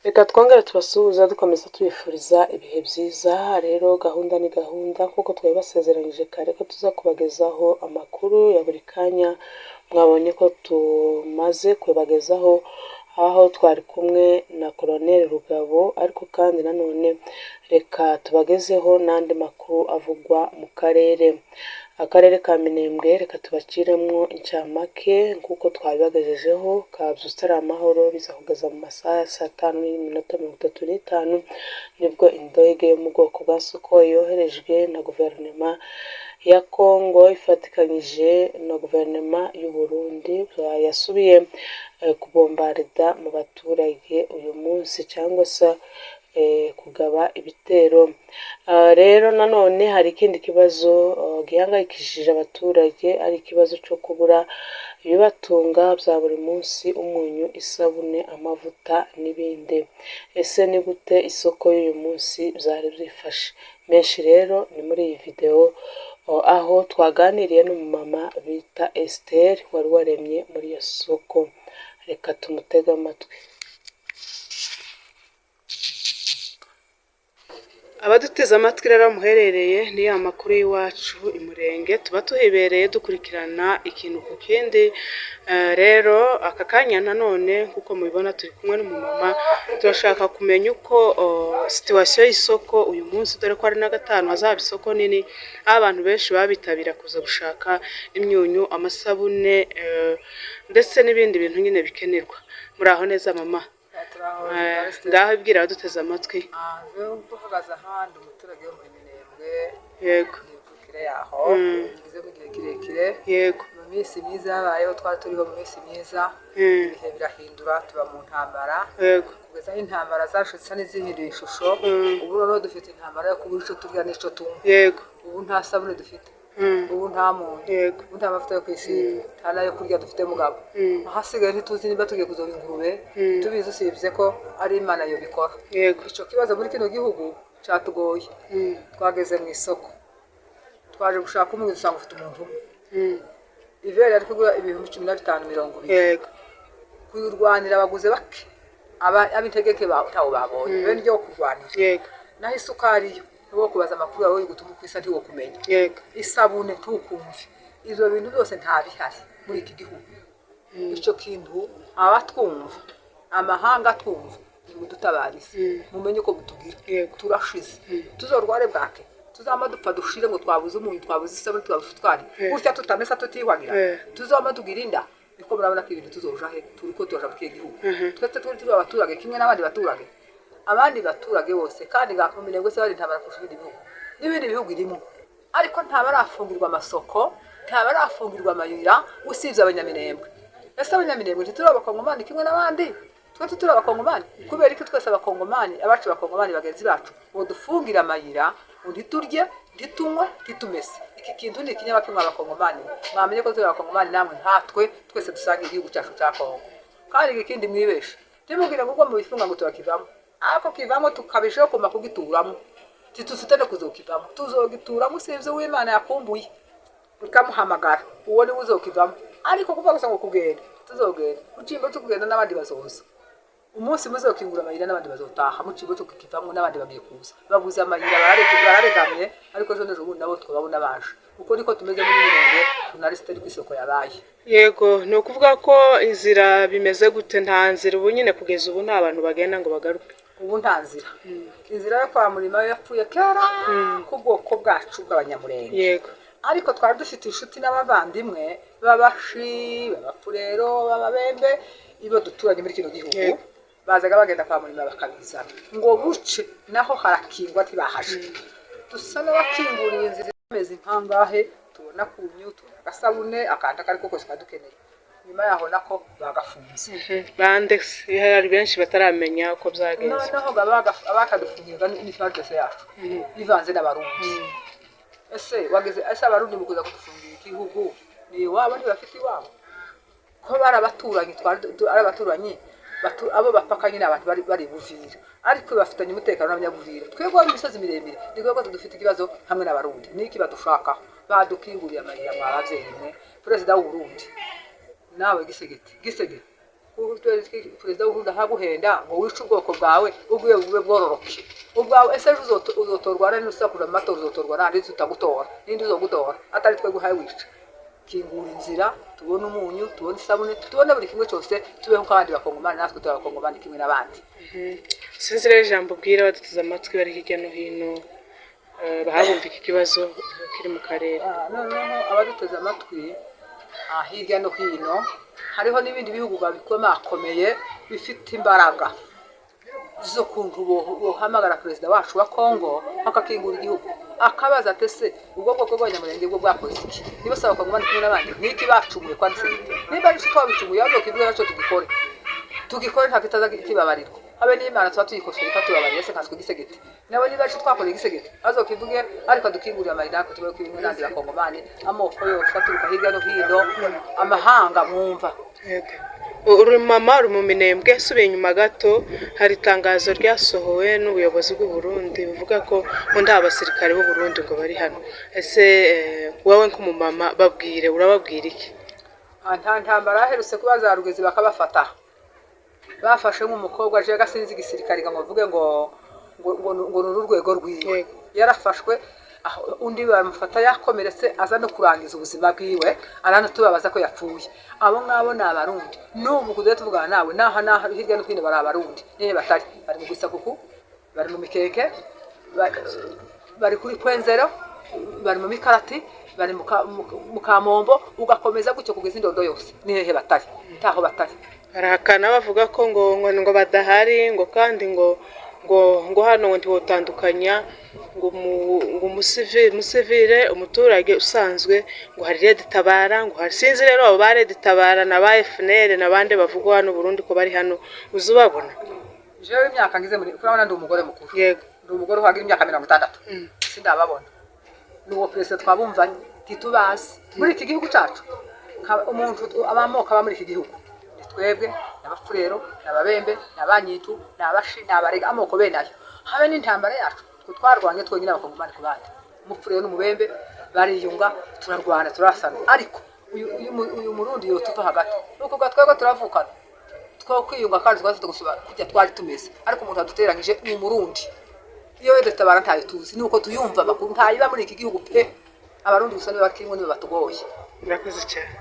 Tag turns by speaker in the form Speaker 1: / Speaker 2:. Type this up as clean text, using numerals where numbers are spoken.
Speaker 1: Reka twongere tubasuhuza dukomeza tubifuriza ibihe byiza. Rero gahunda ni gahunda, nk'uko twabibasezeranyije kare ko tuza kubagezaho amakuru ya buri kanya. Mwabonye ko tumaze kubagezaho aho twari kumwe na Colonel Rugabo, ariko kandi nanone reka tubagezeho n'andi makuru avugwa mu karere. Akarere ka Minembwe, reka tubaciremo incamake nk'uko twabibagejejeho, kabyutse ari amahoro, biza kugeza mu masaha ya saa 5:35, nibwo indege yo mu bwoko bwa Sukhoi yoherejwe na guverinoma ya Congo ifatikanyije na guverinoma y'u Burundi yasubiye kubombarida mu baturage uyu munsi, cyangwa se kugaba ibitero. Rero nanone hari ikindi kibazo gihangayikishije abaturage, ari ikibazo cyo kubura ibibatunga bya buri munsi: umunyu, isabune, amavuta n'ibindi. Ese ni gute isoko y'uyu munsi byari byifashe? Menshi rero ni muri iyi videwo, aho twaganiriye n'umumama bita Esther wari waremye muri iyo soko. Reka tumutege amatwi. Abaduteze amatwi rero muherereye, ni ya makuru y'iwacu i Murenge, tuba tuhibereye dukurikirana ikintu ku kindi. Rero aka kanya nanone, nk'uko mubibona, turi kumwe n'umumama. Turashaka kumenya uko situation y'isoko uyu munsi, dore ko ari na gatanu hazaba isoko nini, aho abantu benshi baba bitabira kuza gushaka imyunyu, amasabune, ndetse n'ibindi bintu nyine bikenerwa. Muraho neza, mama? Ngaho ibwira abaduteze amatwi.
Speaker 2: Uhagaze ahandi, umuturage wo muri Minembwe. Imivukire yaho ngeze mu gihe kirekire. Mu minsi myiza yabayeho, twari turiho mu minsi myiza. Ibihe birahindura, tuba mu ntambara kugeza aho intambara zacu zisa n'izihinduye ishusho. Ubu noneho dufite intambara yo kubura icyo turya n'icyo tunywa. Ubu nta sabune dufite, ubu nta munyu, ubu nta mavuta yo kwisiga, nta n'ayo kurya dufite, mugabo. Ahasigaye ntituzi niba tugiye kuzoba ingurube, tubizi usibye ko ari Imana yobikora. Icyo kibazo muri kino gihugu cyatugoye. Twageze mu isoko, twaje gushaka umunyu, dusanga ufite umuntu umwe. Ivere ari kugura 15,000, 20. Kuyurwanira abaguzi bake, ab'integeke ntawo babonye, bene iryo kurwanira. Naho isukari yo ntiwo kubaza amakuru yawe gutuma uko isa, ntiwo kumenya. Isabune ntukumve. Ibyo bintu byose nta bihari muri iki gihugu. Icyo kintu abatwumva, amahanga atwumva, nimudutabarize, mumenye uko mutubwira. Turashize, tuzorware bwake, tuzama dupfa dushire ngo twabuze umunyu, twabuze isabune, twabuze isukari, gutya tutamesa, tutihwagira, tuzama tugira inda. Niko murabona ko ibintu tuzoja he? Turi ko turaja mu kihe gihugu? Twese turi abaturage kimwe n'abandi baturage, abandi baturage bose. Kandi nga mu Minembwe se bari intambara kurusha ibindi bihugu, n'ibindi bihugu irimo, ariko ntabarafungirwa amasoko, ntabarafungirwa amayira, usibye Abanyaminembwe. Ese Abanyaminembwe ntituri Abakongomani kimwe n'abandi? Twe turi Abakongomani. Kubera iki twese Abakongomani, abacu Abakongomani bagenzi bacu, ngo dufungire amayira, ngo ntiturye, ntitunywe, ntitumese? Iki kintu ni ikinyabakimwe. Abakongomani, mwamenye ko turi Abakongomani namwe nkatwe, twese dusanga igihugu cyacu cya Kongo. Kandi ikindi mwibeshe, ntimubwire ngo ubwo mubifunga ngo turakivamo, ariko kivamo tukabishaho kuma kugituramo, ntitufite no kuzokivamo. Tuzogituramo usibye uw'Imana yakumbuye ikamuhamagara, uwo niwe uzokivamo. Ariko kuva gusa ngo kugenda, tuzogenda mucimbo tukugenda, n'abandi bazoza. Umunsi muzokingura amayira, n'abandi bazotaha. Mucimbo tukikivamo, n'abandi bagiye kuza babuze amayira, bararegamye, ariko ejo n'ejo bundi nabo twababona baje. Uko niko tumeze muri Mirenge, journaliste, ari ku isoko yabaye.
Speaker 1: Yego, ni ukuvuga ko inzira bimeze gute? Nta nzira ubu nyine, kugeza ubu nta bantu bagenda ngo bagaruke?
Speaker 2: Ubu nta nzira. Inzira yo kwa Murima yo yapfuye kera k'ubwoko bwacu bw'Abanyamurenge. Ariko twari dufite inshuti n'abavandimwe b'Abashi, b'Abapfurero, b'Ababembe, ibo duturanye muri kino gihugu. Bazaga bagenda kwa Murima bakabizana ngo buce, naho harakingwa, ntibahaje. Dusa n'abakinguriye inzira amezi nkangahe, tubona kunyu, tubona agasabune, akantu ako ariko kose twari dukeneye. Nyuma yaho nako bagafunze.
Speaker 1: Bande se? Hari benshi bataramenya uko byagenze.
Speaker 2: Noneho abakadufungira n'ifardese yacu ivanze n'Abarundi. Ese wageze, ese Abarundi mu kuza kudufungira igihugu ni iwabo? Ntibafite iwabo ko bari abaturanyi? Twari ari abaturanyi, abo bapaka nyine, abantu bari Buvira, ariko bafitanye umutekano n'Abanyabuvira. Twebwe mu misozi miremire ni twebwe dufite ikibazo hamwe n'Abarundi. Niki badushakaho? Badukinguriye amayira, mwa babyeyi mwe. Perezida w'u Burundi nawe Gisegeti, Gisegeti, Perezida w'Uburundi akaguhenda ngo wice ubwoko bwawe, ubwiwe bube bwororoke ubwawe. Ese ejo uzotorwa nande? Nusakura mu matora uzotorwa nande? Tutagutora, ninde uzogutora atari twe guhaye wica? Kingura inzira tubone umunyu, tubone isabune, tubone buri kimwe cyose, tubeho nk'abandi bakongomani. Natwe turi abakongomani kimwe n'abandi.
Speaker 1: Sinzi rero ijambo ubwira baduteze amatwi bari hirya no hino, bahabumva iki kibazo kiri mu karere.
Speaker 2: Noneho abaduteze amatwi hirya no hino, hariho n'ibindi bihugu babikomakomeye bifite imbaraga zo kuntu bohamagara perezida wacu wa Kongo akakingura igihugu, akabaza ati: "Ese ubwo bwoko bw'abanyamurenge bwo bwakoze iki? Niba saba bakongomani kumwe n'abandi, niki bacumuye?" Kwanditse nimba ari twabicumuye, ahubwo kivuge nacyo tugikore, tugikore, nta kitaza kibabarirwa. Habe n'Imana tuba tuyikosora ikatubabarira. Ese nkatwe igisegeti nawe niba ari twakoreye igisegeti, azokivuge, ariko adukingurire amayira natwe tube kumwe n'abandi bakongomani, amoko yose aturuka hirya no hino, amahanga mwumva.
Speaker 1: Yego. Uri mama, uri mu Minembwe. Subiye inyuma gato, hari itangazo ryasohowe n'ubuyobozi bw'u Burundi buvuga ko ngo nta basirikare b'u Burundi ngo bari hano. Ese wowe nk'umumama babwire, urababwira iki?
Speaker 2: Nta ntambara yaherutse kuba za Rugezi bakabafata, bafashe nk'umukobwa aje gasinzi igisirikare ngo bavuge ngo ni uru rwego rwiwe.
Speaker 1: Yego.
Speaker 2: Yarafashwe aho, undi bamufata yakomeretse, aza no kurangiza ubuzima bwiwe, aranatubabaza ko yapfuye. Abo ngabo ni abarundi. N'ubu kujya tuvugana nawe n'aha n'aha hirya no hino bari abarundi, nihe batari? Bari mu Gisakuku, bari mu Mikenke, bari kuri Kwenzero, bari mu Mikarati, bari mu Kamombo, ugakomeza gutyo kugeza indodo yose. Ni hehe batari? Ntaho batari.
Speaker 1: Barahakana bavuga ko ngo badahari, ngo kandi ngo hano ngo ntiwotandukanya ngo umusivile, umuturage usanzwe, ngo hari RED Tabara, ngo hari, sinzi rero abo ba RED Tabara na ba FNL n'abandi bavugwa hano Burundi ko bari hano, uzi ubabona?
Speaker 2: Jewe imyaka ngize muri kurabona, ndi umugore mukuru.
Speaker 1: Yego.
Speaker 2: Ndi umugore uhagira imyaka 60. Sindababona. N'uwo perezida twabumvanye, ntitubazi muri iki gihugu cacu. Umuntu abamoko aba muri iki gihugu ni twebwe, n'abafurero, n'ababembe, n'abanyitu, n'abashi, n'abarega, amoko bene ayo. Habe n'intambara yacu twe twarwanye twenyine abakongomani ku bandi, umufurero n'umubembe bariyunga, turarwana, turasana. Ariko uyu murundi yotuva hagati nuko ubwo twebwe turavukana, two kwiyunga kandi twari tugusubira kujya twari tumeze. Ariko umuntu waduteranyije ni umurundi. Iyo wenda tabara ntayo tuzi, nuko tuyumva amakuru, ntayiba muri iki gihugu pe. Abarundi gusa nibo bakirimo, nibo batugoye.
Speaker 1: Murakoze cyane.